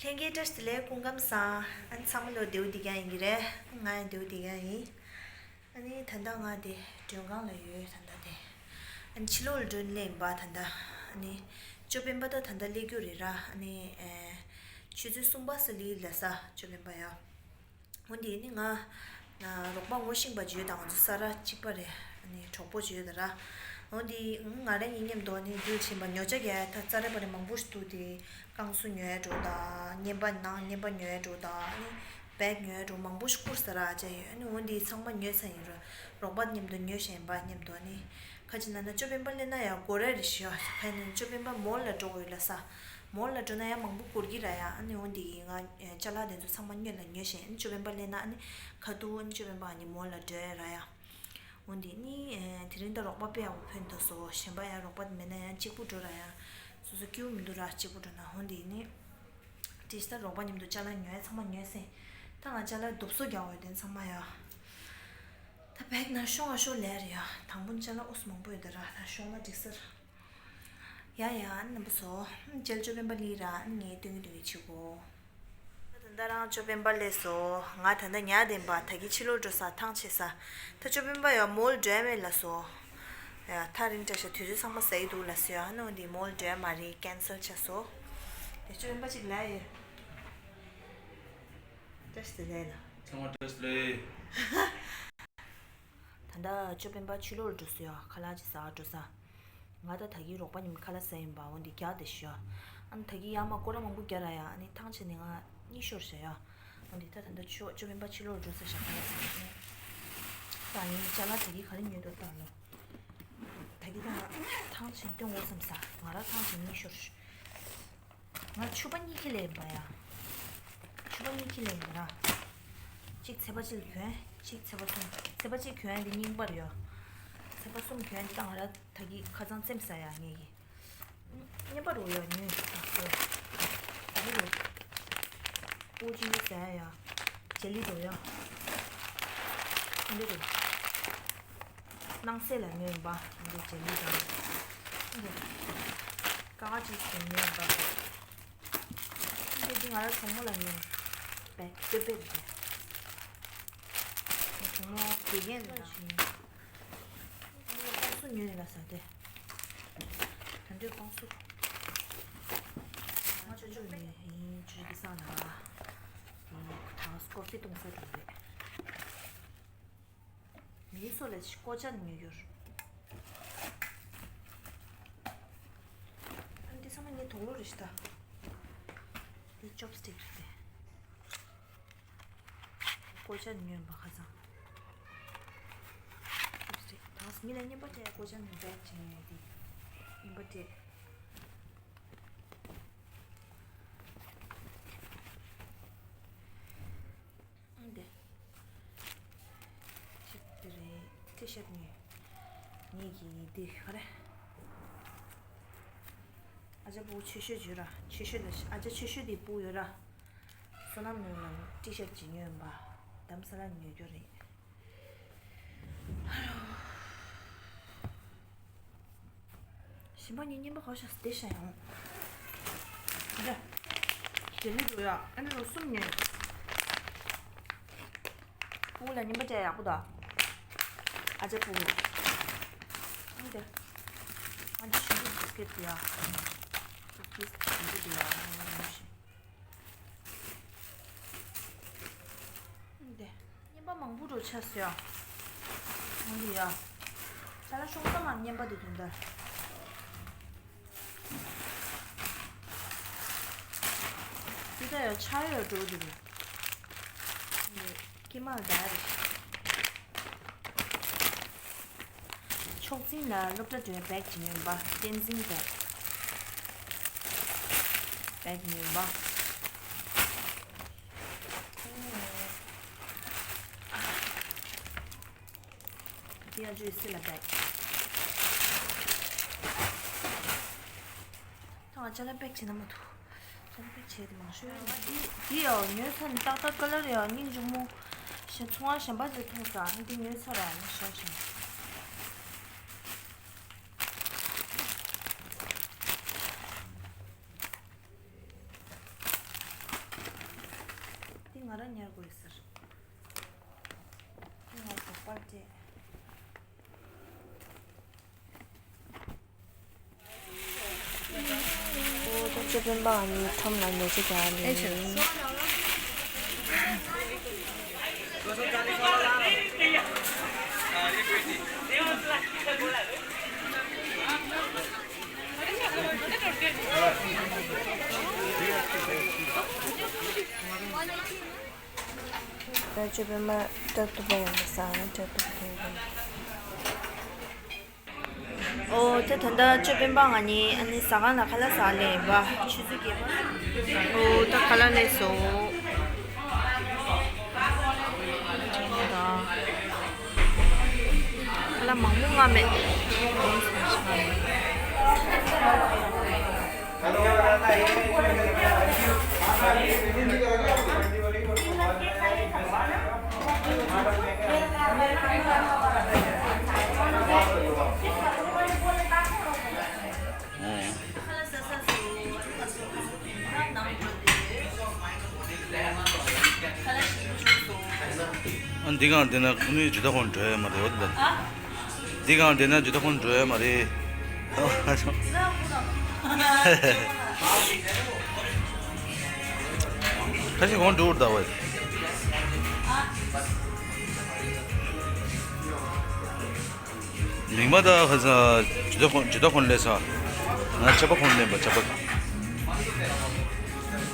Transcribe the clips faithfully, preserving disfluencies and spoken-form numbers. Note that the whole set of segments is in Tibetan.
ལྷན་རྒྱས་བཀྲ་ཤིས་བདེ་ལེགས། སྐུ་ཁམས་བཟང་། ཨ་ནི་ཚང་མ་ལོ་བདེ་པོ་བདེ་རྐྱང་ཡིན་གྱི་རེད། ང་ཡང་བདེ་པོ་བདེ་རྐྱང་ཡིན། ཨ་ནི་ད་ལྟ་ང་དེ་མགྲོན་ཁང་ལ་ཡོད། ད་ལྟ་དེ་ཨ་ནི་ཕྱི་ལོགས་ལ་མགྲོན་སླེབས་ཡིན་པ། ད་ལྟ་ཨ་ནི་ཅོ་སྤེན་པ་ད་ད་ལྟ་སླེབས་རྒྱུ་རེད་ར། ཨ་ནི་ཨེ་ཆུ་ཚོད་གསུམ་པ་ཙམ་ལ་སླེབས་ས། ཅོ་སྤེན་པ་ཡ། འོ་འདི་ནི་ང་ན་རོགས་པ་ངོ་ཤེས་པ་ཅིག་ཡོད་དང་། ང་ཚོ་ས་ར་གཅིག་པ་རེད། ཨ་ནི་གྲོགས་པོ་ཅིག་ཡོད་ད་ར། འོ་འདི་ང་རང་གཉིས་མཉམ་དུ་ནི་འདུལ་ཕྱིན་པ། ཉོ་ཆ་རྒྱག་ཡ་ད་རྩ་ར་པ་རེ་མང་པོ་ཞིག་འདུག་དེ་བསྐང་གསོ་ཉོ་ཡ་འགྲོ་དང་། བརྙན་པ་ནང་བརྙན་པ་ཉོ་ཡ་འགྲོ་དང་། ཨ་ནི་བེག་ཉོ་ཡ་འགྲོ་མང་པོ་ཞིག་བསྐུར་ས་ར་ཅན་ཡོད། ཨ་ནི་འོ་འདི་ཚང་མ་ཉོས་ཚར་ཡིན་ར། རོགས་པ་མཉམ་དུ་ཉོས་བཞིན་པ་མཉམ་དུ། ཨ་ནི་ཁ་ཅིག་ན་ན་ཅོ་སྤེན་པ་སླེབས་ན་ཡ་དགོས་ར་རེད་ཤག་ཁ་ནི་ཅོ་སྤེན་པ་མོལ་ལ་འགྲོ་དགོས་ལ་ས། མོལ་ལ་འགྲོ་ན་ཡང་མང་པོ་འགོར་གྱི་ར་ཡ། ཨ་ནི་འོ་འདི་ང་ཅ་ལག་དེ་ཚོ་ཚང་མ་སྔོན་ལ་ཉོས་ཤིང་། ཨ་ནི་ཅོ་སྤེན་པ་སླེབས་ན་ཨ་ནི་ཁ་ཐུག་ཨ་ནི་ཅོ་སྤེན་པ་ཨ་ནི་མོལ་ལ་འགྲོ་ཡ་ར་ཡ། འོ་འདི་ནི་དེ་རིང་ད་རོགས་པ་དཔེ་ཡག་པོ་ཕོན་ཐོགས་སོ། གཞན་པ་ཡང་རོགས་པ་མེད་ན་ཡང་གཅིག་པུ་འགྲོ་ར་ཡ། སོ་སོ་སྐྱིད་པོ་མི་འདུག་ར་གཅིག་པུ་འགྲོ་ན། འོ་འདི་ནི་དེ་ད་རོགས་པ་མཉམ་དུ་ཅ་ལག་ཉོ་ཡ་ཚང་མ་ཉོས་ཟིན། ད་ང་ཅ་ལག་རྡོབ་གསོག་རྒྱག་འོས་དེ་ཚང་མ་ཡ། ད་བེག་ནང་ཤོང་ཨ་ཤོ་ལེ་རེ་ཡ། དང་པོ་ཅ་ལག་ཨོ་སི་མང་པོ་ཡོད་ད་ར། ད་ཤོང་ན་འགྲིག་ས་རེད། ཡ་ཡ། ཨ་ནི་རྣམ་པ་ཚོ། ཨ་ནི་མཇལ། ཅོ་སྤེན་པ་སླེབས་ར། ཨ་ནི་ངས་སྟོན་གྱི་སྟོན་གྱི་བྱེད་གོ། ད་ད་ལྟ་རང་ཅོ་སྤེན་པ་སླེབས་སོ། ང་ད་ལྟ་ཉལ་བསྡད་པ། ད་གི་ཕྱི་ལོགས་འགྲོ་ས་ཐང་ཆད་ས། ད་ཅོ་སྤེན་པ་ཡ་མོལ་འགྲོ་ཡ་མེད་ལབ་སོ། ཡ་ཐག་རིང་དྲགས་ཤག་དུས་ཚོད་ཚང་མ་ཟ་ཡི་འདུག་ལབ་སོ་ཡ། ཨ་ནི་འོ་འདི་མོལ་འགྲོ་ཡ་མ་རེད། ཀན་སལ་ཆགས་སོ། ཡ་ཅོ་སྤེན་པ་ཅིག་ལབ་ཡོད། བཀྲ་ཤིས་བདེ་ལེགས་ལ། ཚང་མ་བཀྲ་ཤིས་བདེ་ལེགས། ད་ལྟ་ཅོ་སྤེན་པ་ཕྱི་ལོགས་ལ་འགྲོ་སོང་ཡ། ཁ་ལག་ཅིག་ཟ་འགྲོ་ས། ང་ད་ད་གིན་རོགས་པ་མཉམ་ཁ་ལག་ཟ་ཡིན་པ། འོ་འདི་རྒྱག་བསྡད་ཤག་ཨ་ནི་ད་གིན་ཡར་མར་སྐོར་ར་མང་པོ་རྒྱག་ར་ཡ། ཨ་ནི་ཐང་ཆད་ནས་ང་གཉིད་ཤོར་ཤག་ཡ། འོ་འདི་ད་ད་ལྟ་ཅོ་ཅོ་སྤེན་པ་ཕྱི་ལོགས་ལ་འགྲོ་ས་ཤག་ཁ་ལག་ཟ་ཡ། ཨ་ནི་ད་ཡིན་ཅ་ལག་ད་གིན་ག་རེ་ཉོས་འདུག་ལྟ་ལོ། ད་གིན་ད་ང་ཐང་ཆད་སྟོན་དགོས་བསམ་ས། ང་ར་ཐང་ཆད་གཉིད་ཤོར་ཤག་ང་ཕྱུ་པ་གཉིས་ཁྱེར་སླེབས་ཡིན་པ་ཡ། ཕྱུ་པ་གཉིས་ཁྱེར་སླེབས་ཡིན་པ་ར། གཅིག་ཚེས་པ་གཅིག་ལ་གྱོན། གཅིག་ཚེས་པ་གསུམ། ཚེས་པ་གཅིག་གྱོན་ཡ་འདི་རྙིང་པ་རེད་ཡ། ཚེས་པ་གསུམ་གྱོན་ཡ་འདི་ད་ང་ར་ད་གིན་ཁ་སང་བཙེམས་ཟ་ཡ་ངས་ཀྱི། རྙིང་པ་རེད་ཡ། ཉོས་ད་ག་རེ་རེད། པོ་ཅི་ནི་ཟ་ཡ་ཡ། ཇེ་ལི་རེད་ཡ། འདི་རེད། སྣང་གསལ་ལ་ཉོས་ཡིན་པ། འདི་ཇེ་ལི་དང་། འདི་ཀ་བ་ཅིག་ཟེར་ཉོས་ཡིན་པ། འདི་འདི་ང་རང་གྲོགས་མོ་ལ་ཉོས། བེག་སྟོད་བེག་རེད། ངའི་གྲོགས་མོ་དགེ་རྒན་རེད་ད། ང་ལ་ཀོང་སུ་ཉོས་ཡིན་ལ་ཟ་དེ། ད་འདྲའི་ཀོང་སུ། ང་ཅོ་ཅོ་ཡིན། ཡིན་ཅོ་ཅོ་གི་སང་ལ། ད་ཀོ་ཧྥི་བཏུང་ས་འགྲོ་རེད། མི་སོ་ལ་ཞིག་ཀོ་ཅན་ཉོ་རྒྱུར། ཨ་འདི་ཚང་མ་ངའི་དུག་ལོག་རེད་ཤག་ད། འདི་ཅོབ་སི་ཊིག་རེད་དེ། ཀོ་ཅན་ཉོས་པ་ཁ་སང་། ཅོབ་སི་ཊིག་ད་མི་ལ་རྔན་པ་སྤྲད་ཀོ་ཅན་ཉོས་བེག་ཅིག་ཉོས་ཡོད་དེ། རྔན་པ་སྤྲད། འདི། ཅིག་དེ་རེད། ཊི་ཤར་ནི། ངེད་ཀྱི་འདི་ག་རེ། ཨ་ཅག་སྤུ་གུ་ཆེ་ཤོས་ཡོད་ར། ཆེ་ཤོས་དེ་ཨ་ཅག་ཆེ་ཤོས་དེ་སྤུ་གུ་ཡོད་ར། བསོད་ནམས་ནོར་ལ་ཊི་ཤར་ཅིག་ཉོས་ཡིན་པ། དྷ་རམ་ས་ལ་ཉོས་རྒྱུ་རེད། ཞིམ་པ་ཉོས། རྔན་པ་ག་པར་བཞག་བསྡད་ཤག་ཡང་། འདི། དེ་ནི་འགྲོ་ཡ། ཨ་ནི་རོ་གསུམ་ཉོས། སྤུ་གུ་ལ་རྔན་པ་སྤྲད་ཡག་པོ་ད། ཨ་ཅག་སྤུ་གུ། ཨ་འདི། ཨ་འདི་ཞིམ་པོ་བིས་ཀིཊ་འདུག་ཡ། བིས་ཀིཊ་ཞིམ་པོ་འདུག་ཡ། ཨ་ནི་ཞིམ། འདི། རྔན་པ་མང་པོ་འགྲོ་ཆགས་སོང་ཡ། འོ་འདི་ཡ། ཅ་ལག་ཤོང་ས་མ་རྔན་པ་འདི་དོན་དག་འདི་ད་ཡ་ཆ་ཡོད་འགྲོ་འདི་རེད། འདི་ཀི་མ་ལ་ད་རེད། ཕྱོགས་འཛིན་ལ་སློབ་གྲྭ་འགྲོའི་བེག་ཅིག་ཉོས་པ། བསྟན་འཛིན་བེག། བེག་ཉོས་པ། འདི་ཡ་ཇུ་སི་ལ་བེག། ད་ང་ཅ་ལག་པེག་བྱེད་ན་མ་ཐུབ། ཅ་ལག་པེག་བྱས་ཏེ་མང་ཤོས་ཡོད། འདི་འདི་ཡ་ཉོས་ཚར་ནས་ཏག་ཏག་ཀ་ལར་ཡ་སྙིང་རྗེ་མོ། ཞེ་ཚོང་བ་གཞན་པ་ཚོས་མཐོང་ས། འདི་ཉོས་ཚར་ར་ནི་ཞོག་ཞིང་། ང་རང་ཉར་དགོས་ཟེར། ང་དོགས་པ་སྤྲད། ཨོ་ད་ཅོ་སྤེན་པ་ཨ་ནི་ཁྲོམ་ལ་ཉལ་ཆ་རྒྱག་ཨེ་ནི་ཆེ། ད་ཅོ་སྤེན་པ་སྐྲ་གཏུབ་པ་ཡོང་བ་ཟ་ན་སྐྲ་གཏུབ་པ་ཡོང་བ། ཨོ་ད་ད་ལྟ་ཅོ་སྤེན་པ་ང་གཉིས་ཨ་ནི་ཟ་ཁང་ལ་ཁ་ལག་ཟ་ལེ་བ་ཆུ་ཚོད་བརྒྱད་པ། ཨོ་ད་ཁ་ལག་ལས་སོ། ཁ་ལག་མང་པོ་མངགས་མེད། ཨ་འདི་གང་བསྡད་ན་ཁོ་ནི་ཇི་ལྟ་ཁོང་འགྲོ་ཡ་མ་རེད་འོ་དེ་ལ། འདི་གང་བསྡད་ན་ཇི་ལྟ་ཁོང་འགྲོ་ཡ་མ་རེད། ཁ་ཤས་གོང་འགྲོ་བར་ད་བས། མིག་མ་ད་ཁ་ས་ཇི་ལྟ་ཁོང་ཇི་ལྟ་ཁོང་ལས་ས། ང་ཆབ་པ་ཁོང་ལེན་པ་ཆབ་པ།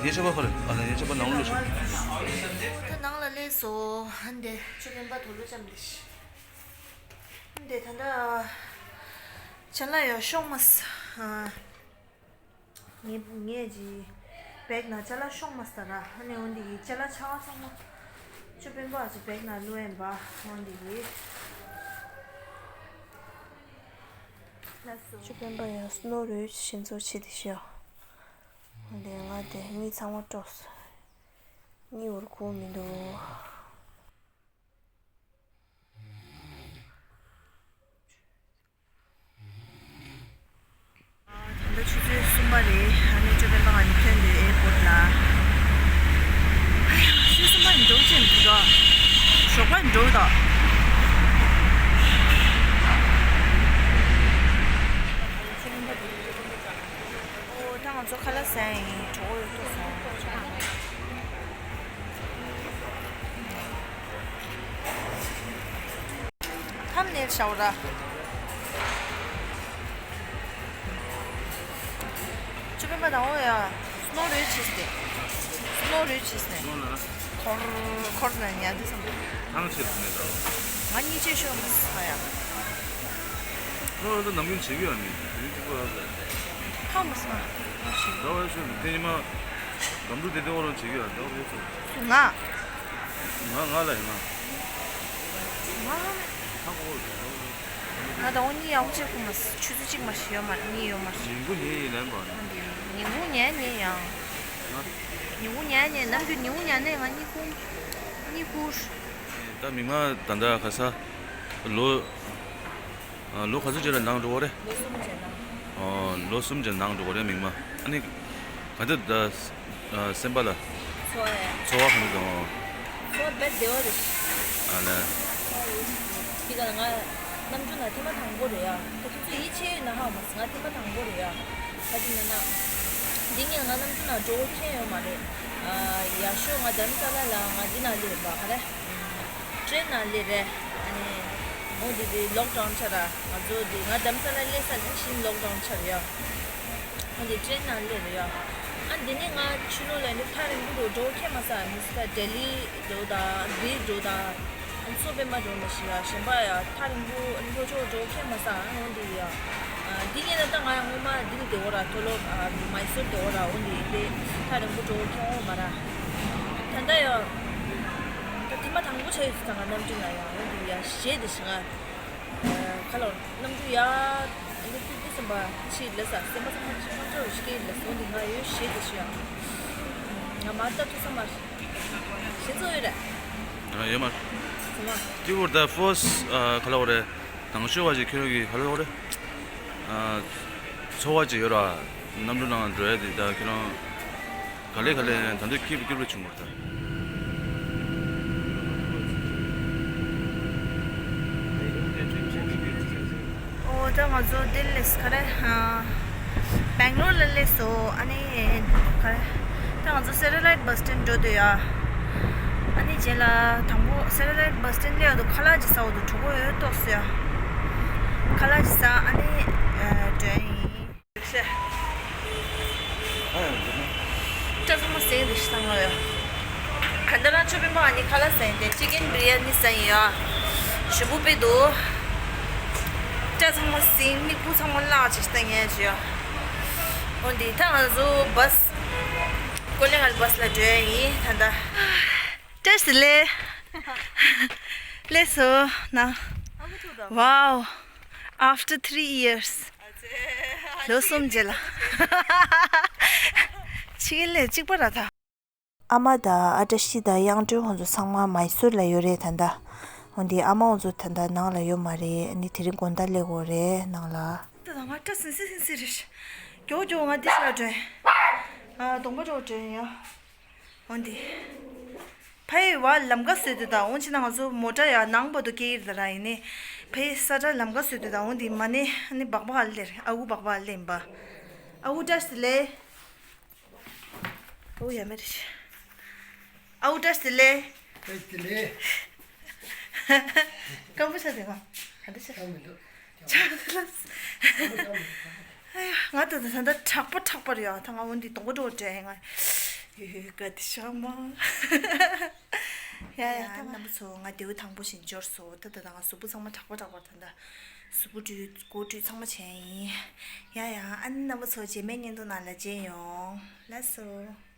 ངའི་ཆབ་པ་ཁོ་རེད་ཨ་ལ་ངའི་ཆབ་པ་ནང་ལོགས་ཤོག་ད་ནང་ལ་སླེབས་སོ། ཧན་དེ་ཆུ་ལེན་པ་དོ་ལོ་ཅམ་དེ་ཤི། འདི་ད་ལྟ་ཅ་ལག་ཡོད་ཤོག་མ་ས། ངས་ངས་ཀྱི་བེག་ནང་ཅ་ལག་ཤོག་མ་ས་ར། ཨ་ནི་འོན་ཏེ་ཅ་ལག་ཆ་བ་ཚང་མ་ཅོ་སྤེན་པ་ཅི་བེག་ནང་བླུགས་ཡིན་པ། འོན་ཏེ་ཅོ་སྤེན་པ་ཡང་སྣོ་རུ་ཤིན་ཚོ་ཆེ་དེ་ཤོག་འོན་ཏེ་ང་དེ་གཉིད་ཚང་མ་དཀྲོགས། གཉིད་འོར་གོ་མི་འདུག་ད་ལྟ་ཆུ་ཚོད་གསུམ་པ་རེད། ཨ་ནི་ཅོ་སྤེན་པ་ང་གཉིས་ཐོན་འདུག་ཨེར་པོར་ལ། ཨ་ཡ་ཆུ་ཚོད་གསུམ་པ་ཡིན་འགྲོ་ཅན་འདུག་ར། ཞོགས་པ་ཡིན་འགྲོ་ད། ཨོ་ད་ང་ཚོ་ཁ་ལག་ཟ་ཡིན་གྲོགས་པོ་ཡོད་ཐུག་སོང་། ཐམ་ནེལ་ཤའོ་ར། ཅོ་སྤེན་པ་དང་འོ་ཡ། སྣོ་རུས་ཆིས་ཏེ། སྣོ་རུས་ཆིས་ནས། སྣོ་ན། འཁོར་འཁོར་ན་ཉལ་དུས་སམ། ཐང་ཆད་ནས་ད། ང་གཉིས་ཆེ་ཤོས་མ་ས་ཡ། སྣོ་རུ་ནམ་རྒྱུན་བྱེད་ཀྱི་ཡོད་ནི་དེ་རིང་གཅིག་པོ་ཡོད་ཟེར། ཧ་མ་ས། ད་བས་ཤོད་དེ་ཉི་མ། ལམ་འགྲོ་དེ་དེ་འོ་རང་བྱེད་ཀྱི་ཡོད་ད་བས་ཤོད། ང་། ང་ང་ལ་ཡིན་ན། ང་། ཧ་གོ་རེད། ང་དང་འོ་གཉིས་ཡག་པོ་བྱེད་ཁོ་མ་ཆུ་ཚོད་གཅིག་མ་ཞིག་ཡོད་མ་རེད་གཉིས་ཡོད་མ་རེད། ཉིན་གུང་ཉལ་ཡིན་ལན་པ། ཉིན་གུང་ཉལ་ཉལ་ཡང་། ང་། ཉིན་གུང་ཉལ་ཉལ་ནམ་རྒྱུན་ཉིན་གུང་ཉལ་ནས་ང་གཉིད་ཁུག་གཉིད་ཁུག་ད་མི་མ་ད་ད་ག་ས། ལོ། ཨ། ལོ་ག་ཚོད་ཅིག་ལ་ནང་འགྲོ་གི་རེད། ལོ་གསུམ་ཅན་ནང་། ཨོ། ལོ་གསུམ་ཅན་ནང་འགྲོ་གི་རེད་མི་མ། ཨ་ནི། ག་འདི་ད། ཨ། སེམས་པ་ལ། ཚོར་བ་ཡ། ཚོར་བ་ག་འདི་དང་། ཚོར་བ་དཔེ་བདེ་བ་རེད། ཨ་ལས། དེ་ག་ལ་ང་ནམ་རྒྱུན་ལ་ཐེངས་མ་དང་པོ་རེད་ཡ། ད་ཁྱེད་ཚོ་ཡིད་ཆེས་ཡོད་ན་ཧ་མ་སོང་ང་ཐེངས་མ་དང་པོ་རེད་ཡ། ག་ཅི་ན་ན། འདི་ངས་ང་ནམ་རྒྱུན་ལ་འགྲོ་མཁན་ཡོད་མ་རེད། ཨ། ཡ་ཤོ་ང་རྡ་རམ་ས་ལ་ལ་ང་འདི་ན་ལུས་པ་ག་རེ། ཊེན་ནང་སླེབས་རེད། ཨ་ནི། འོ་འདི་འདི་ལོག་ཌའུན་ཆགས་ར། ང་ཚོ་འདི་ང་རྡ་རམ་ས་ལ་སླེབས་ས་ནས་ཤིན་ལོག་ཌའུན་ཆགས་རེད་ཡ། འོ་འདི་ཊེན་ནང་སླེབས་རེད་ཡ། ཨ་འདི་ནས་ང་ཕྱི་ལོགས་ལ་ནི་ཐག་རིང་པོ་འགྲོ་འགྲོ་ཁྱད་མ་ས་མི་སི་ད་ལྡི་ལི་འགྲོ་དང་སྦིར་འགྲོ་དང་། ཨ་ནི་སོ་པའི་མ་འགྲོ་མ་ཤི་ཡ་གཞན་པ་ཡ་ཐག་རིང་པོ་ཨ་ནི་ལྷོ་ཕྱོགས་འགྲོ་ཁྱད་མ་ས་འོ་འདི་ཡ། འདི་ངས་ད་ལྟ་ང་ཡང་སྔོན་མ་འདི་ལ་བསྡད་འོ་ར་མཐོ་སློབ་མའི་སོར་བསྡད་འོ་ར་འོ་འདི་ཡིན་ཏེ་ཐག་རིང་པོ་འགྲོ་ཁྱད་འོ་མ་ར། ད་ལྟ་ཡང་། ད་དེ་མ་དང་པོ་ཆ་ཡོད་ཙང་ང་ནམ་རྒྱུན་ལ་ཡང་འོ་འདི་ཡ་ཞེད་དེ་ཞིང་ང་། ཁ་ལོ་ནམ་རྒྱུན་ཡ། འདི་ཏི་ཏི་སེམས་པ་ཆེ་ལ་ས་སེམས་པ་ཚང་མ་ཆེ་མ་འདྲ་བ་ཞིག་ལ་སོང་འདི་ང་ཡོད་ཞེད་དེ་ཞིང་ང་མ་ལྟ་ཐུབ་ས་མ་རེད། ཞེ་ཚོ་ཡོད་རེད། ཡོད་མ་རེད། ཚང་མ། སྐྱིད་པོ་ད་ཕོ་སི་ཁ་ལོ་རེད། དང་ཤོས་བ་ཞིག་ཁྱོད་ཀྱི་ཧ་ལོ་རེད། ཚོར་བ་ཅིག་ཡོད་ར། གནམ་གྲུ་ནང་འགྲོ་ཡ་དེ་ད་ཁྱོད་རང་ག་ལེ་ག་ལེ་ད་འདོད་སྐྱིད་པོ་སྐྱིད་པོ་བྱུང་བར་ད། ད་ང་ཚོ་ལྡི་ལི་ལས་ག་རེ། ཨ། སྦེང་ལོར་ལ་སླེབས་སོང་། ཨ་ནི་ག་རེ། ད་ང་ཚོ་སེ་ཊ་ལའིཊ་བྷ་སི་སི་ཊེན་འགྲོ་འདོད་ཡ། ཨ་ནི་རྗེས་ལ་དང་པོ་སེ་ཊ་ལའིཊ་བྷ་སི་སི་ཊེན་སླེབས་ཡ་དུ་ཁ་ལག་ཅིག་ཟ་འོ་དུ་གྲོད་ཁོག་ཡོད་ཏོག་སོ་ཡ། ཁ་ལག་ཅིག་ཟ། ཨ་ནི་ཨ་འགྲོ་ཡ་ཡིན། སྐྲ་ཚང་མ་ཟིང་རེ་ཞིག་བཏང་ཡོད། ག་འདྲ་རང་ཆོས་དཔོན་པོ་ཨ་ནི་ཁ་ལག་ཟ་ཡིན་ཏེ། ཅི་ཀན་བི་རི་ཡ་ནི་ཟ་ཡིན་ཡ། ཞིམ་པོ་དཔེ་འདུག་སྐྲ་ཚང་མ་ཟིང་། མིག་སྤུ་ཚང་མ་བརླག་ཅིག་བཏང་ཡ་ཅི་ཡ། འོན་ཏེ་ད་ང་ཚོ་བྷ་སི་ཀོ་ལེ་ངལ་བྷ་སི་ལ་འགྲོ་ཡ་ཡིན་ད་ལྟ། བཀྲ་ཤིས་བདེ་ལེགས། ལགས་སོ་ན། Wow, after three years. ལོ་གསུམ་རྗེས་ལ། ཕྱི་རྒྱལ་ལས་གཅིག་པ་ར་ད། ཨ་མ་དང་ཨ་བཀྲ་ཤིས་དང་དབྱངས་སྒྲོན་ཁོང་ཚོ་ཚང་མ་མའི་སུར་ལ་ཡོད་རེད་ད་ལྟ། འོན་ཏེ་ཨ་མ་ཁོང་ཚོ་ད་ལྟ་ནང་ལ་ཡོད་མ་རེད། ཨ་ནི་དེ་རིང་དགོང་དག་སླེབས་དགོས་རེད་ནང་ལ། ད་ང་སྐྲ་སིང་སིང་སིང་སིང་རེད། མགྱོགས་མགྱོགས་ང་འདི་ཤ་སྒྲོན། ཨ། གདོང་པ་རོགས་སྒྲོན་ཡ། འོན་ཏེ། ཕའི་བ་ལམ་ཀ་བཟོས་དུས་དང་འོན་ཕྱིན་ན་ང་ཚོ་མོ་ཊ་ཡ་ནང་པ་དུ་སྐྱེལ་ཡིར་ད་ར་ཡིན་ནི། ཕའི་ས་ཁྲ་ལམ་ཀ་བཟོས་དུས་དང་འོན་ཏེ་མ་ནི་ནི་སྦག་སྦག་ལེར། ཨ་ཁུ་སྦག་སྦག་ལེན་པ། ཨ་ཁུ་བཀྲ་ཤིས་བདེ་ལེགས། ཨ་ཁུ་ཡ་མེ་རེ་ཤི། ཨ་ཁུ་བཀྲ་ཤིས་བདེ་ལེགས། བཀྲ་ཤིས་བདེ་ལེགས། སྐམ་པོ་ཤ་དེ་ག་ག་འདྲ་ཤ། སྐམ་མི་འདུག་ང་ད་ད་ད་ད་དྲག་པོ་དྲག་པོ་རེད་ཡ། ད་ང་འོན་ཏེ་གདོང་པ་འགྲོ་འདྲ་ཡིན་ང་། ཡོ་ཡོ་ག་དེ་ཤ་མ། ཡ་ཡ། ཡ་ད་རྣམ་པ་ཚོ་ང་ལྡེའུ་དང་པོ་བཞིན་འབྱོར་སོང་། ད་ད་ད་ང་གཟུགས་པོ་ཚང་མ་དྲག་པོ་དྲག་པོ། ད་ད་གཟུགས་པོ་བཀྲུས་མགོ་བཀྲུས་ཚང་མ་བྱས་ཡིན། ཡ་ཡ། ཨ་ནི་རྣམ་པ་ཚོ་རྗེས་མའི་བརྙན་ཐུང་ནང་ལ་མཇལ་ཡོང་། ལགས་སོ།